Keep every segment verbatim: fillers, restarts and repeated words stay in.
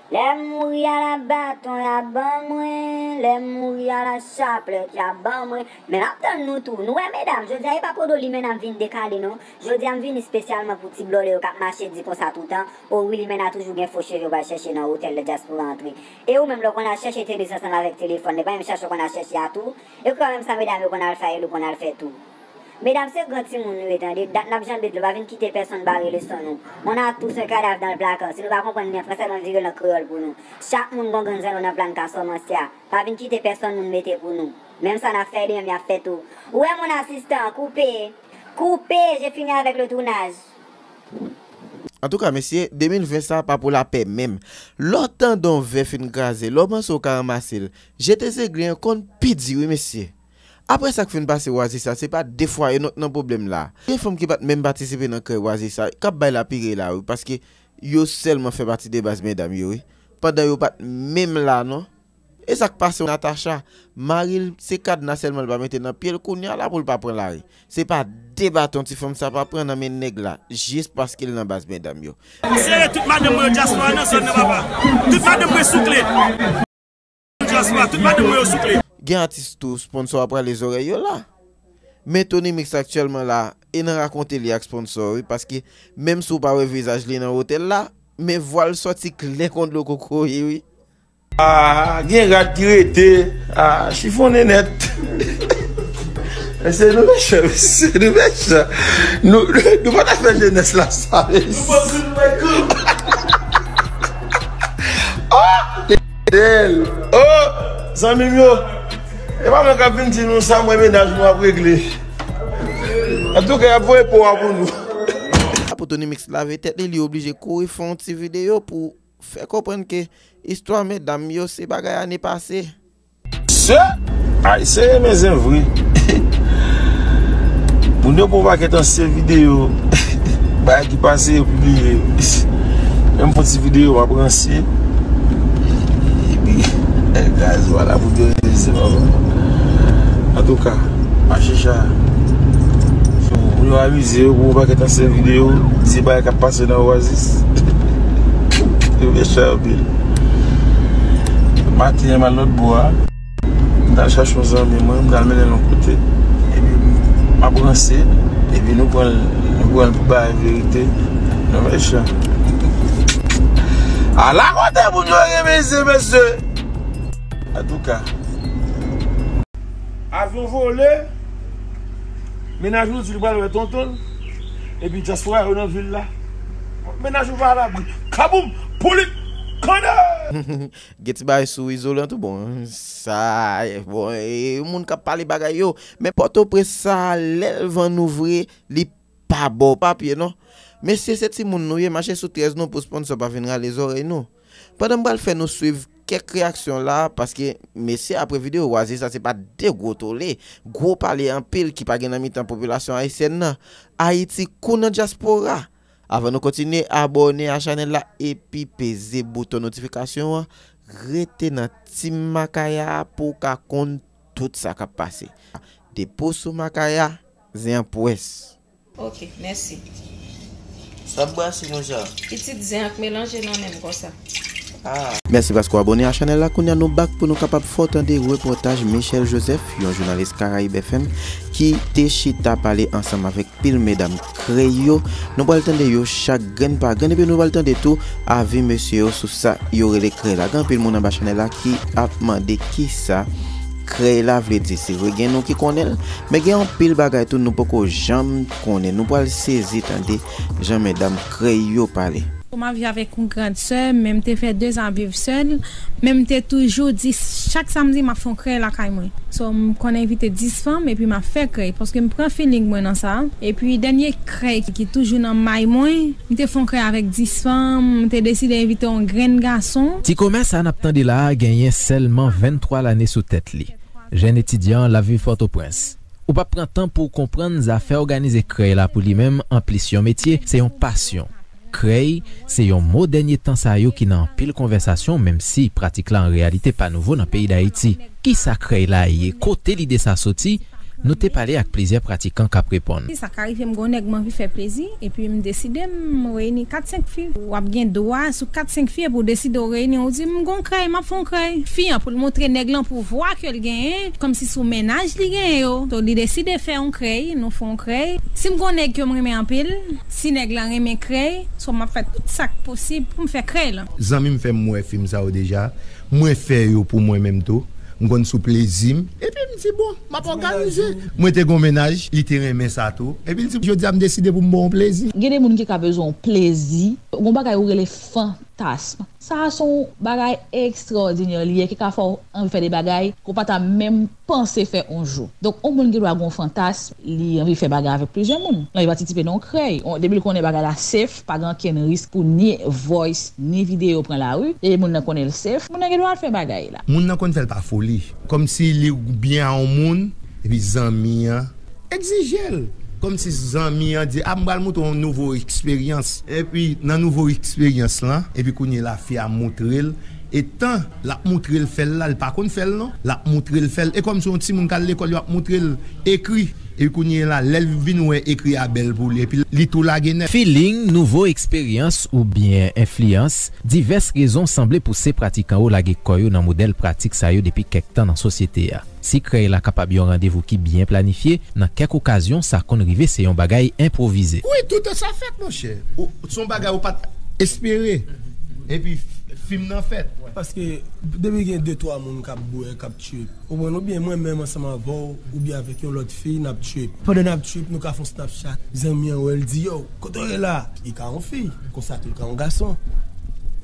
Lè m mouri a la baton y ap ban mwen, lè m mouri a la chaplèt y ap ban mwen. Men m ap tann nou tou. Nou wè medam, jodi a e pa Podo Limena m vin dekale non. Jodi a m vini espesyalman pou ti blòdè yo k ap mache di konsa toutan, o wi Limena toujou gen fo cheve yo pral chèche nan otèl lè dyaspora antre. E ou menm lè w konn al chèche tenis ansanm avèk telefòn, e pa menm chèche w konn al chèche a tou. E ou kwè menm sa medam yo konn al fè a, e nou konn al fè tou. Medam se gran timoun nou ye tande, dat n ap janbe dlo, pa vin kite pèsonn bare leson nou. On a tous un cadavre dans le placard, si nou pa konprann li an fransè, ban m vire l an kreyòl pou nou. Chak moun gon grenn zanno nan plàn ka sòmansya, pa vin kite pèsonn moun mete pou nou. Menm sa n ap fè li menm y ap fè tou. Ou wè mon assistant, koupe, koupe, j'ai fini avec le tournage. Antouka mesye, de mil ven sa pa pou lapè menm. Lè w tande yon vè fin kraze, lè w panse w ka ranmase l, jete zeglen an konn pi di wi mesye. Apre sa k fin pase Oasis la, se pa de fwa e nou t nan pwoblèm la. Gen fanm ki pa t menm patisipe nan krèy Oasis la, k ap bay lapire la wi, paske yo sèlman fè pati de baz medam yo wi, pandan yo pa t menm la non. E sa k pase Natacha, mari l se kadna sèlman l pa mete nan pye l, kounye a la pou l pa pran lari. Se pa de baton ti fanm sa pa pran nan men nèg la, jis paske l nan baz medam yo. Sere tout madanm mwen yo dyaspora nan zòn nan papa. Tout madanm mwen sou kle. Dyaspora, tout madanm mwen yo sou kle. Gen atis tou sponsò a prale zòrèy yo la. Men Tony Mix aktyèlman la e nan rakonte li ak sponsò wi, paske menm si w pa wè vizaj li nan otèl la, men vwa l sòti klè kon dlo kokoye wi. Ah, gen rad ki rete, ah, chifonnen nèt. Mesye nou mechan, mesye nou mechan. Nou, nou pa ta fè jenès la sa, mesye. Oh! Del. Oh! Zanmi m yo. E pa mwen k ap vin di nou sa mwen mennaj nou ap regle. Antouka, y ap voye po a pou nou. Apre Tony Mix lave tèt li, li oblije kouri fè yon ti videyo pou fè konprann ke istwa medam yo se bagay ane pase. Se Ayisyen renmen zen vre. Moun yo pran pakèt ansyen videyo, bagay ki pase yo pibliye. Menm fon ti videyo m ap ranse. Epi gazwal la pou dirize papa. Antouka, mache cha. Moun yo amize yo pou yon pakèt ansyen videyo, di bagay k ap pase nan Oasis. Yo mechan anpil. Maten an m al lòt bò a. M t al chache yon zanmi mwen, m t al mennen l yon kote. Epi m ap ranse, epi nou pran l, nou pran l pou bay verite. Nou mechan. Ala kote moun yo renmen se mesye. Antouka. Avyon vole, mennaj ou di li pral wè tonton l, epi dyaspora yo nan vil la. Mennaj ou pa alabri. Kaboum! Poulik! Kande! Gen ti bagay sou izolan tou bon. Sa, bon, e moun k ap pale bagay yo. Men Pòtoprens sa, lè l van ouvri, li pa ba w papye non. Mesye, se timoun nou ye, mache sou trèz nou pou sponsò pa vin rale zòrèy nou. Pandan m pral fè nou swiv kèk reyaksyon la, paske mesye, apre videyo Oasis sa, se pa de gwo tole, gwo pale anpil ki pa gen nan mitan popilasyon ayisyèn nan. Ayiti kou nan dyaspora. Avan nou kontinye, abòne a chanèl la epi peze bouton notifikasyon an. Rete nan Team Makaya pou w ka konn tout sa k ap pase. Depo sou Makaya, zen an pwès. Ok, mèsi. Sa ap brase konsa? Pitit zen ak melanje nan men m konsa. Ah. Mèsi paske w abòne a chanèl la. Kounye a nou back pou nou kapab fè w tande repòtaj Michel Joseph, yon jounalis Karayib F M, ki te chita pale ansanm avèk pil medam krèy yo. Nou pral tande yo chak grenn pa grenn, epi nou pral tande tou avi mesye yo sou sa yo rele krèy la. Gen anpil moun anba chanèl la ki ap mande kisa krèy la vle di. Se vre, gen nou ki konnen l, men gen anpil bagay tou nou poko janm konnen. Nou pral sezi tande jan medam krèy yo pale. M ap viv avèk yon grand sè m, men m te fè dezan ap viv sèl, men m te toujou di chak samdi m ap fè yon krèy lakay mwen. So, m konn envite dis fanm epi m ap fè krèy, paske m pran feeling mwen nan sa. Epi dènye krèy ki toujou nan may mwen, m te fè yon krèy avèk dis fanm, m te deside envite yon grenn gason. Ti kòmè sa n ap tande la a genyen sèlman venntwa lane sou tèt li. Jèn etidyan, l ap viv Pòtoprens. Ou p ap pran tan pou w konprann zafè òganize krèy la pou li menm, anplis yon metye, se yon pasyon. Krèy, se yon mo dènye tan sa yo ki nan anpil konvèsasyon, menm si pratik la an reyalite pa nouvo nan peyi Dayiti. Kisa krèy la ye? Kote lide sa soti? Nou te pale ak plizyè pratikan k ap reponn. Sa ka rive m gon nèg m anvi fè plezi, epi m deside m reyini kat senk fi. W ap gen dwa sou kat senk fi, epi w deside w reyini, w di m gon krèy, m ap fè yon krèy. Fi an, pou l montre nèg lan pouvwa ke l genyen, kòmsi sou mennaj li genyen yo. Donk, li deside fè yon krèy, nou fè yon krèy. Si m gon nèg ke m renmen anpil, si nèg lan renmen krèy, so m ap fè tout sa k posib pou m fè krèy lan. Zanmi m fè m wè fim sa yo deja. Mwen fè yo pou mwen menm tou. M konn sou plezi m. Epi m di, bon, m ap òganize. Mwen te gon mennaj, li te renmen sa tou. Epi l di, jodi a m deside pou m ba w yon plezi. Gen de moun ki ka bezwen yon plezi. Gon bagay ou rele fantasm. Sa a se yon bagay ekstraòdinè li ye, ki ka fè w anvi fè de bagay ke w pa ta menm panse fè yon jou. Donk, yon moun gen dwa gen yon fantasm, li anvi fè bagay avèk plizyè moun. L anvi patisipe nan yon krèy. On, depi l konnen bagay la safe, pa gen okenn risk pou ni voice, ni videyo pran lari, e moun nan konnen l safe, moun nan gen dwa al fè bagay la. Moun nan konn fè l pa foli. Kòmsi li byen a yon moun, epi zanmi an egzije l. Kòmsi zanmi an di, a, m pral montre w yon nouvo eksperyans. Epi, nan nouvo eksperyans lan, epi kounye la, fi a montre l, etan l ap montre l fè l la, l pa konn fè l non, l ap montre l fè l. E kòmsi yon timoun k al lekòl, yo ap montre l ekri. Epi kounye la, lè l vin wè ekri a bèl pou li, epi li tou lage nèt. Feeling, nouvo eksperyans oubyen enfliyans, divès rezon sanble pouse pratikan yo lage kò yo nan modèl pratik sa yo depi kèk tan nan sosyete a. Si krèy la kapab yon randevou ki byen planifye, nan kèk okazyon sa konn rive se yon bagay enpwovize. Wi, toutan sa fèt, monchè. Ou, se yon bagay ou pa t espere. Epi, fim nan fèt. Paske depi gen de twa moun k ap bwè, k ap trip, ou konprann, oubyen mwen menm ansanm avè w, oubyen avèk yon lòt fi, n ap trip. Pandan n ap trip, nou ka fè yon Snapchat. Zanmi an wè l di, yo, kote w ye la? Li ka yon fi, konsa tou l ka yon gason.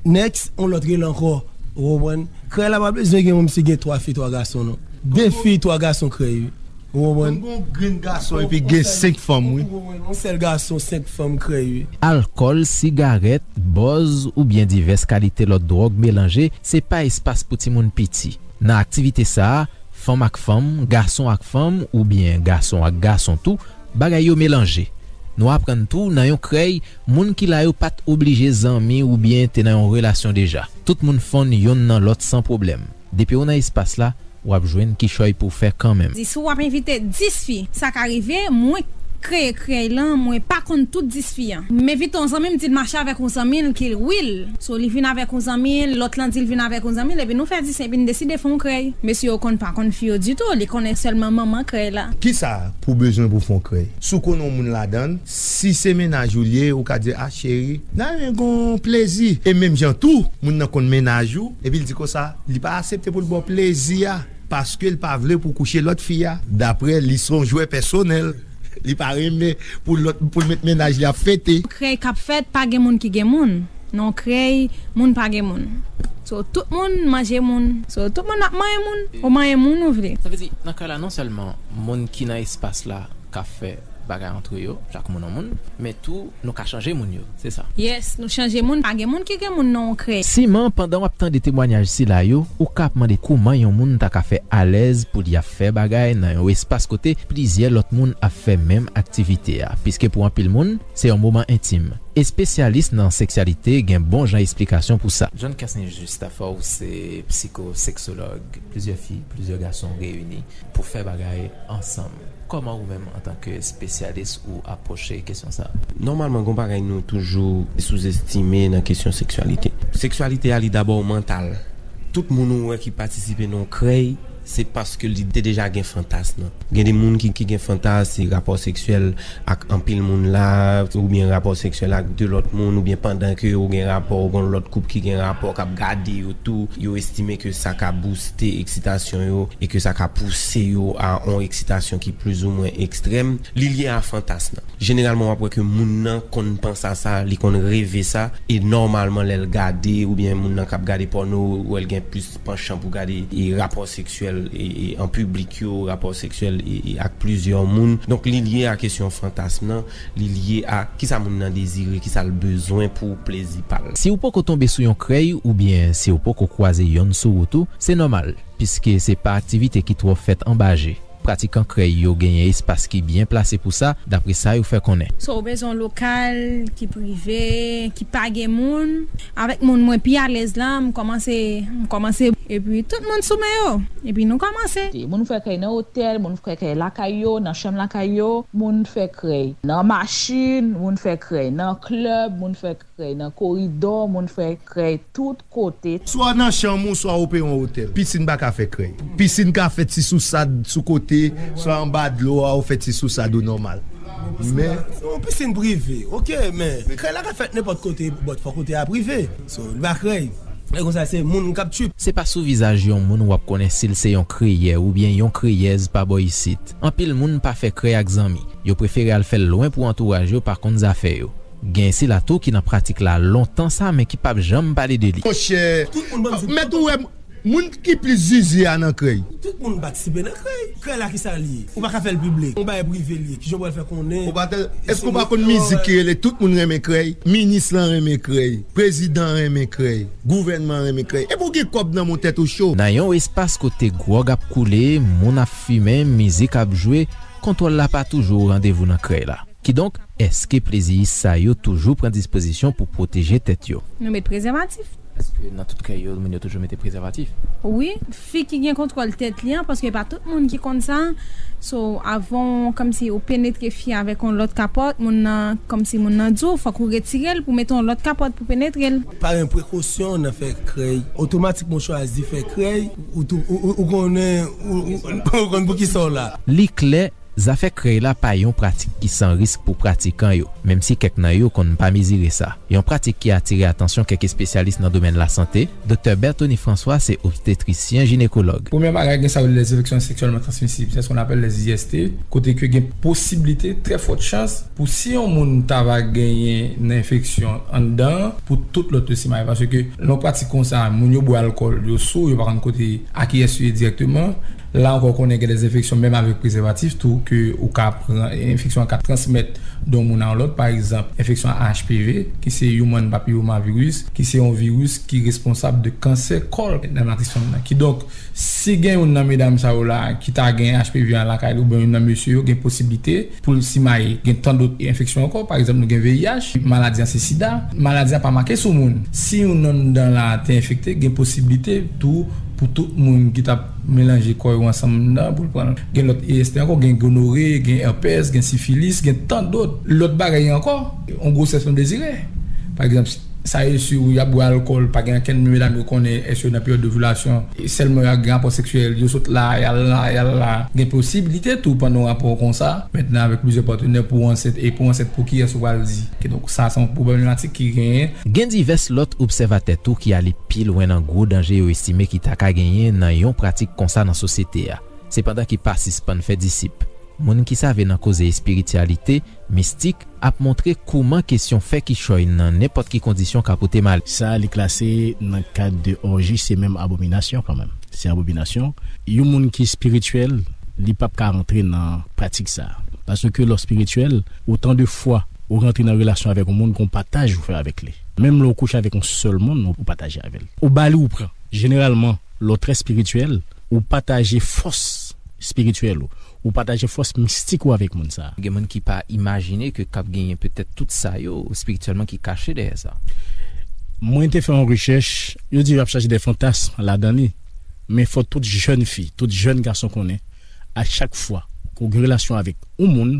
Next, yon lòt rele ankò. Ou konprann? Krèy la pa bezwen gen yon misye gen twa fi, twa gason non. De fi, twa gason krèy wi. Ou konprann? Gon grenn gason epi gen senk fanm wi. Ou konprann? Yon sèl gason, senk fanm krèy wi. Alkòl, sigarèt, bòz oubyen divès kalite lòt dwòg melanje, se pa espas pou timoun piti. Nan aktivite sa a, fanm ak fanm, gason ak fanm, oubyen gason ak gason tou, bagay yo melanje. Nou aprann tou, nan yon krèy, moun ki la yo pa t oblije zanmi oubyen te nan yon relasyon deja. Tout moun fonn youn nan lòt san pwoblèm. Depi w nan espas la, w ap jwenn kichòy pou w fè kanmenm. Di si w ap envite dis fi, sa ka rive, mwen kreye krèy lan, mwen pa konn tout dis fi an. M envite yon zanmi m, di l mache avèk yon zanmi l ki real. So, li vin avèk yon zanmi l, lòt lan di l vin avèk yon zanmi l, epi nou fè dis, epi n deside fè yon krèy. Mesye yo konn pa konn fi yo ditou, li konnen sèlman manman krèy la. Kisa pou w bezwen pou w fè yon krèy? Si w konnen yon moun ladan l, si se mennaj ou l ye, ou ka di, a cheri, n a renmen gen yon plezi. E menm jan tou, moun nan konn mennaj ou, epi l di konsa, li pa aksepte pou l ba w plezi a. Paske l pa vle pou w kouche lòt fi a. Daprè li, se yon jwè pèsonèl. Li pa renmen pou lòt, pou l met mennaj li ap fete. Krèy k ap fèt, pa gen moun ki gen moun. Nan krèy, moun pa gen moun. So, tout moun manje moun. So, tout moun ap manyen moun. Ou manyen moun ou vle. Sa vle di, nan krèy la, non sèlman moun ki nan espas la ka fè bagay antre yo, chak moun yon moun, men tou, nou ka chanje moun yo, se sa. Yes, nou chanje moun, pa gen moun ki gen moun nan yon krèy. Siman, pandan w ap tande temwanyaj sila yo, ou ka ap mande kouman yon moun ta ka fè alèz pou li ap fè bagay nan yon espas kote plizyè lòt moun ap fè menm aktivite a, piske pou anpil moun, se yon moman entim. Espesyalis nan seksyalite gen bon jan esplikasyon pou sa. John Casney Justafa, ou se psikoseksològ. Plizyè fi, plizyè gason reyini pou fè bagay ansanm. Kòman ou menm, antanke espesyalis, ou apwoche kesyon sa a? Nòmalman, gon bagay nou toujou souzestime nan kesyon seksyalite. Seksyalite a, li dabò mantal. Tout moun ou wè ki patisipe nan yon krèy, se paske li te deja gen fantasm nan. Gen de moun ki, ki gen fantasm, se rapò seksyèl ak anpil moun la, oubyen rapò seksyèl ak de lòt moun, oubyen pandan ke ou gen rapò, ou gen lòt koup ki gen rapò, k ap gade yo tou, yo estime ke sa ka bouste eksitasyon yo e ke sa ka pouse yo a on eksitasyon ki plizoumwen ekstrèm. Li lye a fantasm nan. Jeneralman, w ap wè ke moun nan konn panse a sa, li konn reve sa, e nòmalman, lè l gade, oubyen moun nan k ap gade pòno, ou wè l gen plis panchan pou gade e rapò seksyèl e, e an piblik yo, rapò seksyèl e, e ak plizyè moun. Donk, li lye a kesyon fantasm nan, li lye a kisa moun nan dezire, kisa l bezwen pou plezi pa l. Si w poko tonbe sou yon krèy oubyen si w poko kwaze yonn sou wout ou, se nòmal, piske se pa aktivite ki twò fèt anba je. Pratikan krèy yo genyen espas ki byen plase pou sa, dapre sa yo fè konnen. So, ou bezwen yon lokal ki prive, ki pa gen moun. Avèk moun mwen pi alèz la, m kòmanse, m kòmanse Epi tout moun sou men yo. Epi nou kòmanse. Moun fè krèy nan otèl, moun fè krèy lakay yo, nan chanm lakay yo, moun fè krèy nan machin, moun fè krèy nan klèb, moun fè krèy nan koridò, moun fè krèy tout kote. Swa nan chanm ou, swa ou peye yon otèl. Pisin pa ka fè krèy. Pisin ka fè ti sousad sou kote, swa anba dlo a, ou fè ti sousad ou nòmal. Men se yon pisin prive, oke, men krèy la ka fèt nenpòt kote, but fò kote a prive. So, li pa krèy. E konsa se moun k ap tchwip. Se pa sou vizaj yon moun w ap konnen si l se yon kreyè oubyen yon kreyèz pa bò isit. Anpil moun pa fè krèy ak zanmi. Yo prefere al fè l lwen pou antouraj yo pa konn zafè yo. Gen sila tou ki nan pratik la lontan sa men ki p ap janm pale de li. Monchè, tout moun ban m sou mèt ou wè moun ki plis zizi a nan krèy. Tout moun patisipe nan krèy. Krèy la ki sa l ye? Ou pa ka fè l piblik. Yon bagay prive l ye. Kijan w pral fè konnen? Ou pa tèl, èske ou pa konn mizik ki rele tout moun renmen krèy? Minis lan renmen krèy. Prezidan renmen krèy. Gouvènman renmen krèy. Epi w gen kòb nan men w, tèt ou cho. Nan yon espas kote gwòg ap koule, moun ap fimen, mizik ap jwe, kontwòl la pa toujou o randevou nan krèy la. Kidonk, èske pleziyis sa yo toujou pran dispozisyon pou pwoteje tèt yo? Nou met prezèvatif. Èske nan tout krèy yo, moun yo toujou mete prezèvatif? Wi, fi ki gen kontwòl tèt li an, paske pa tout moun ki konn sa. So, avan w, kòmsi ou penetre fi avèk yon lòt kapòt, moun nan, kòmsi moun nan di w, fòk ou retire l pou mete yon lòt kapòt pou penetre l. Pa gen prekosyon nan fè krèy. Otomatikman w chwazi fè krèy, ou tou, ou, ou, ou konnen, ou, ou, ou konn pou ki sa w la. Li klè, zafè krèy la pa yon pratik ki san risk pou pratikan yo, menm si kèk nan yo konn pa mezire sa. Yon pratik ki atire atansyon kèk espesyalis nan domèn lasante, Doktè Berthony François se obstetrisyen jinekològ. Premye bagay, gen sa yo rele les infections sexuellement transmissibles, c'est ce qu'on appelle les I S T, kote ke gen posiblite, trè fòt chans, pou si yon moun ta va genyen nan enfeksyon anndan, pou tout lòt yo simaye. Paske nan yon pratik konsa, moun yo bwè alkòl, yo sou, yo pa konn kote a kiyès yo ye dirèkteman. La ankò, konnen gen de enfeksyon, menm avèk prezèvatif tou, ke ou ka pran, enfeksyon an ka transmèt de yon moun a yon lòt. Pa egzanp, enfeksyon a H P V, ki se Human Papillomavirus, ki se yon viris ki responsab de kansè kòl nan matris fanm nan. Kidonk, si gen youn nan medam sa yo la ki ta gen H P V an lakay li, oubyen youn nan mesye yo, gen posiblite pou l simaye. Gen tan dòt enfeksyon ankò, pa egzanp, nou gen V I H, maladi an se sida. Maladi a pa make sou moun. Si youn anndan la te enfekte, gen posiblite tou pou tout moun ki t ap melanje kò yo ansanm anndan pou l pran l. Gen lòt I S T ankò, gen gonore, gen èpès, gen sifilis, gen tan dòt. Lòt bagay ankò, yon gwosès non dezire. Pa egzanp, sa yo si y ap bwè alkòl, pa gen okenn medam yo konnen èske yo nan peryòd ovilasyon, e sèlman y ap gen rapò seksyèl, yo sot la, y al la, y al la. Gen posiblite tou pandan yon rapò konsa, mentnan avèk plizyè patnè pou w ansent, e pou w ansent pou kiyès ou pral di? Kidonk sa se yon pwoblematik ki genyen. Gen divès lòt obsèvatè tou ki ale pi lwen nan gwo danje yo estime ki ta ka genyen nan yon pratik konsa nan sosyete a. Sepandan ki pa sispann fè disip. Moun ki save nan koze espirityalite, mistik, ap montre kouman kesyon fè kichòy nan nenpòt ki kondisyon ka pote malè. Sa li klase nan kad de òji, se menm abominasyon kanmenm. Se abominasyon. Yon moun ki espirityèl, li p ap ka rantre nan pratik sa. Paske lè w espirityèl, otan de fwa ou rantre nan relasyon avèk yon moun, gon pataj ou fè avèk li. Menm lè w kouche avèk yon sèl moun, ou pataje avè l. Ou ba li, ou pran. Jeneralman, lè w trè espirityèl, ou pataje fòs espirityèl ou. Ou pataje fòs mistik ou avèk moun sa a. Gen moun ki pa imajine ke k ap genyen petèt tout sa yo espirityèlman ki kache dèyè sa. Mwen te fè yon rechèch, yo di y ap chache de fantasm ladan li. Men fò tout jèn fi, tout jèn gason konnen, a chak fwa ke w gen relasyon avèk yon moun,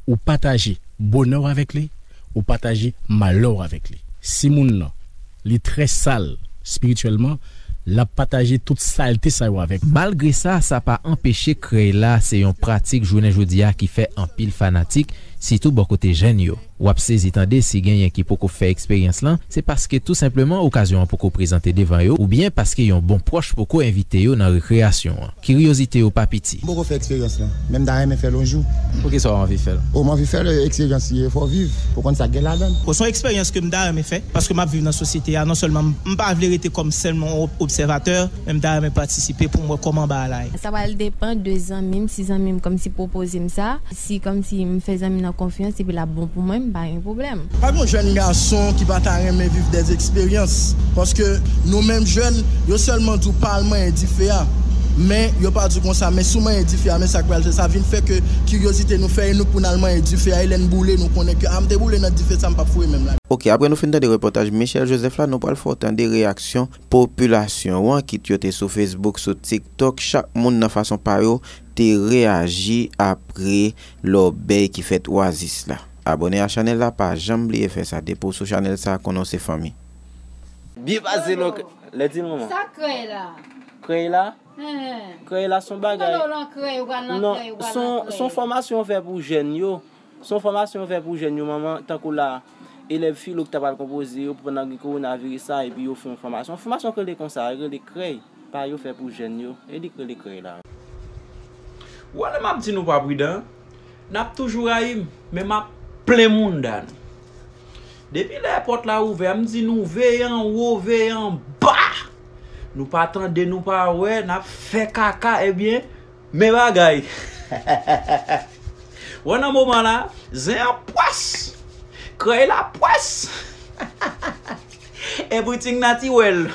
ou pataje bonè w avèk li, ou pataje malè w avèk li. Si moun nan, li trè sal espirityèlman, l ap pataje tout salte sa yo avèk ou. Malgre sa, sa pa anpeche krèy la se yon pratik jounen jodi a ki fè anpil fanatik, sitou bò kote jèn yo. W ap sezi tande si genyen ki poko fè eksperyans lan, se paske tou senpleman okazyon an poko prezante devan yo, oubyen paske yon bon pwòch poko envite yo nan rekreyasyon an. Kiryozite yo pa piti. M poko fè eksperyans lan, men m ta renmen fè l yon jou. Poukisa w anvi fè l? O, m anvi fè l, eksperyans li ye, fò w viv pou w konn sa k gen ladan l. O, se yon eksperyans ke m ta renmen fè, paske m ap viv nan sosyete a, non sèlman m, m pa vle rete kòm sèlman yon ob-, obsèvatè, men m ta renmen patisipe pou m wè kòman bagay la ye. Sa pral depann de zanmi m, si zanmi m kòmsi pwopoze m sa, si kòmsi m fè zanmi nan konfyans epi l ap bon pou mwen, m pa gen pwoblèm. Pa gen yon jèn gason ki pa ta renmen viv dè eksperyans, paske nou menm jèn, yo sèlman di w pa al manyen dife a. Men, yo pa di konsa, men si w manyen dife a, men sa k pral fè, sa vin fè ke kiryozite nou fè e nou pou n al manyen dife a, e lè n boule, nou konnen ke, a, m te boule nan dife sa, m p ap foure menm la. Ok, apre nou fin tande repòtaj Michel Joseph la, nou pral fè w tande reyaksyon popilasyon an, kit yo te sou Facebook, sou TikTok, chak moun nan fason pa yo te reyaji apre lòbèy ki fèt Oasis la. Abòne a chanèl la, pa janm bliye fè sa. Depi w sou chanèl sa, konnen w se fanmi. Byen pase non, lè di l manman. Sa krèy la? Krèy la? Hen. Krèy la se yon bagay. Ou nan krèy, ou pral nan krèy, ou pral nan krèy. Non, se yon fòmasyon fè pou jèn yo. Se yon fòmasyon fè pou jèn yo, manman, tankou la, elèv filo ki ta pral konpoze yo, pandan gen kowonaviris sa, epi yo fè yon fòmasyon. Fòmasyon k rele konsa, yo rele krèy, pa yo fè pou jèn yo, e li k rele krèy la. Ou wè lè m ap di nou pa pridan, n ap toujou rayi m, men m ap plen mounda nou. Depi lè pòt la ouvè, m di nou veye anwo, veye anba. Nou pa tande, nou pa wè, n ap fè kaka, ebyen, men bagay. Wè nan moman la, zen an pwès. Krèy la pwès. Everything natirèl.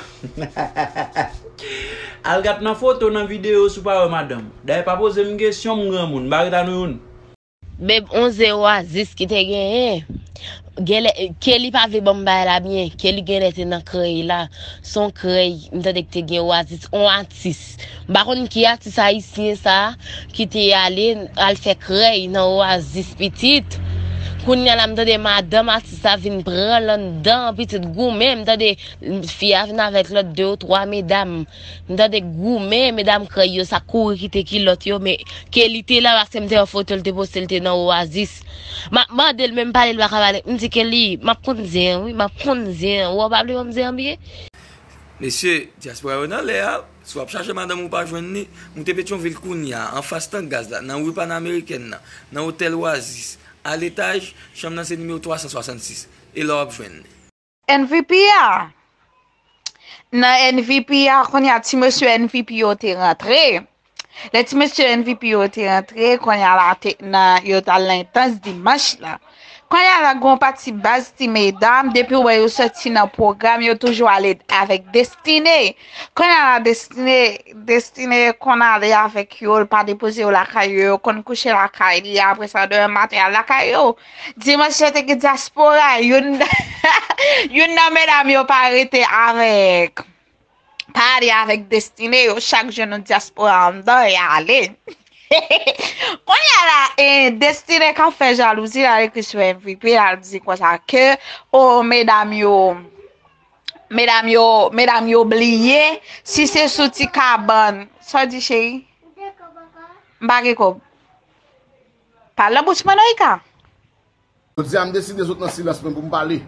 Al gad nan foto, nan videyo si w pa wè madanm. Dayè pa poze m kesyon, m granmoun, m pa ret a nou youn. Beb, on zen Oasis ki te genyen. Genlè, Kelly pa vle ban m bagay la byen. Kelly genlè te nan krèy la. Se yon krèy, m tande ki te gen Oasis, on atis. M pa konn ki atis ayisyen sa a ki te ale, al fè krèy nan Oasis pitit. Kounye a la, m tande madanm atis la vin pran l anndan, pitit goumen. M tande fi a vin avèk lòt de ou twa medam. M tande goumen, medam krèy yo sa kouri kite kilòt yo, men Kelly te la, paske m te wè foto l te poste, l te nan Oasis. M ap mande l, men m pale, l pa ka pale. M di Kelly, m ap konn zen an, wi, m ap konn zen an. Ou wè, w pa vle ban m zen an byen? Mesye, dyaspora yo nan lè a, si w ap chache madanm ou pa jwenn li, moute Petyonvil kounye a, anfas tank gaz la, nan ri Panamerikèn nan, nan otèl Oasis, a letaj, chanm nan se nimewo twa san swasannsis, e la w ap jwenn li. M V P a. Nan M V P a, kounye a, ti mesye M V P yo te rantre. Lè ti mesye M V P yo te rantre, kounye a la, te, nan, yo t al nan entans dimanch la. Kounye a la, gen yon pati baz ti medam, depi w wè yo soti nan pwogram, yo toujou ale avèk Destine. Kounye a la, Destine, Destine konn ale avèk yo, l pa depoze yo lakay yo, yo konn kouche lakay li, apre sa, demen maten, al lakay yo. Dimanch yo te gen dyaspora, youn, youn nan medam yo pa rete avèk, pa ale avèk Destine, yo chak jwenn yon dyaspora anndan, y ale. Kounye a la, e, Destine k ap fè jalouzi, l al ekri sou M V P, l al di konsa ke, o, medam yo, medam yo, medam yo bliye, si se sou ti kabann, sa w di, cheri? M pa gen kòb. Pale nan bouch mwen non, Ika. Jodi a, m deside sot nan silans mwen pou m pale.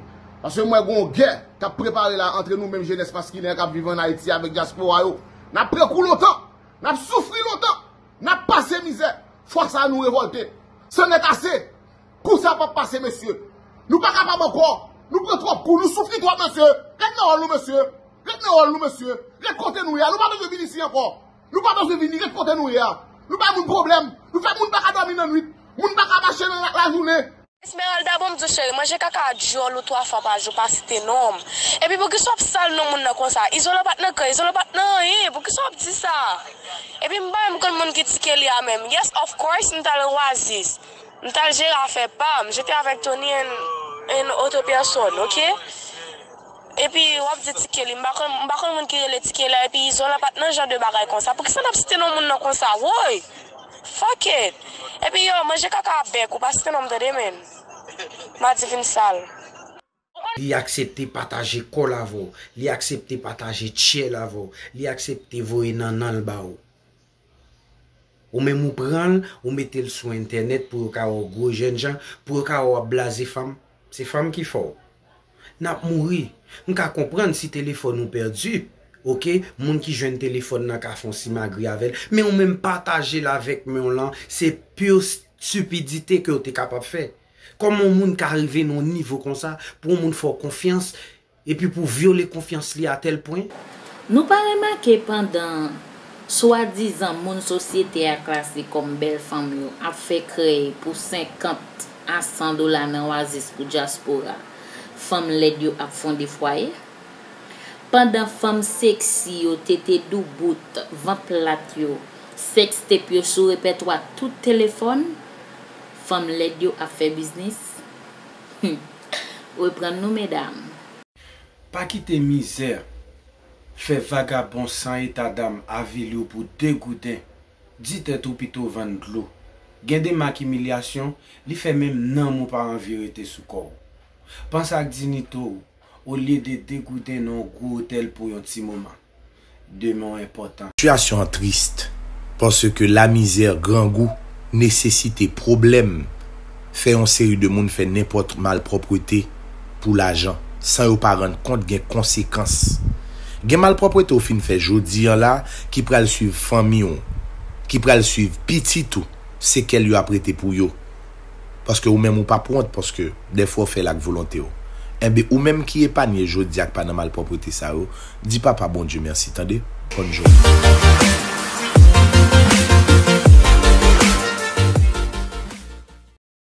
Paske m wè gen yon gè k ap prepare la antre nou menm jenès maskilen an k ap viv ann Ayiti avèk dyaspora yo. N ap pran kou lontan, n ap soufri lontan, n ap pase mizè. Fwa sa a, nou revòlte. Sa nèt ase. Kou sa p ap pase, mesye. Nou pa kapab ankò. Nou pran twòp kou, nou soufri twòp, mesye. Ret nan wòl nou, mesye. Ret nan wòl nou, mesye. Ret kote nou ye a. Nou pa bezwen vin isi ankò. Nou pa bezwen vini, ret kote nou ye a. Nou bay moun pwoblèm. Nou fè moun pa ka dòmi nan nwit. Moun pa ka mache nan la, lajounen. Esmeralda, bon, m di w, cheri, manje kaka a dyòl ou twa fwa pa jou, pa site non m. Epi poukisa w ap sal non moun nan konsa? Izolan pa t nan kè, Izolan pa t nan anyen. Poukisa w ap di sa? Epi m pa menm konn moun ki ti Kelly a menm. Yes, of course, m t al Oasis. M t al jere afè pa m. J'étais avec Tony and, and autre personne, ok? Epi w ap di ti Kelly, m pa konn, m pa konn moun ki rele ti Kelly la, epi Izolan pa t nan jan de bagay konsa. Poukisa n ap site non moun nan konsa? Woy! Fuck it! Epi yo, manje kaka a bèk ou, pa site non m tande, men. Madi vin sal. Li aksepte pataje kò l avè w, li aksepte pataje tchè l avè w, li aksepte voye nannan l ba w. Ou menm ou pran l, ou mete l sou entènèt pou yo ka wè w gwo jènjan, pou yo ka wè w ap blaze fanm. Se fanm ki fè w. N ap mouri. M ka konprann si telefòn ou pèdi, oke, moun ki jwenn telefòn nan ka fè yon simagri avè l, men ou menm pataje l avèk men w lan, se pure stupidite ke w te kapab fè. Kòman yon moun ka rive nan yon nivo konsa pou yon moun fè w konfyans epi pou w vyole konfyans li a tèl pwen? Nou pa remake pandan swadizan moun sosyete a klase kòm bèl fanm yo ap fè krèy pou senkant a san dola nan Oasis pou dyaspora, fanm lèd yo ap fonde fwaye? Pandan fanm seksi yo tete doubout, vant plat yo, sextape yo sou repètwa tout telefòn, fanm lèd yo ap fè biznis. Hmm. Reprann nou, medam. Pa kite mizè fè vagabon san eta dam avili w pou de gouden. Di tèt ou pito w vann dlo. Gen de mak imilyasyon, li fè menm nanm ou pa anvi rete sou kò w. Panse ak diyite w olye de de gouden nan yon gwo otèl pou yon ti moman. Demen w enpòtan. Sitiyasyon an tris, paske lamizè, grangou, nesesite, pwoblèm fè yon seri de moun fè nenpòt malpwòpte pou lajan, san yo pa rann kont gen konsekans. Gen malpwòpte w fin fè jodi an la ki pral swiv fanmi w, ki pral swiv pitit ou, sekèl yo ap rete pou yo. Paske ou menm ou p ap wont, paske dèfwa w fè l ak volonte w. Enben, ou menm ki epanye jodi a k pa nan malpwòpte sa yo, di Papa Bondye mèsi, tande? Bòn jounen.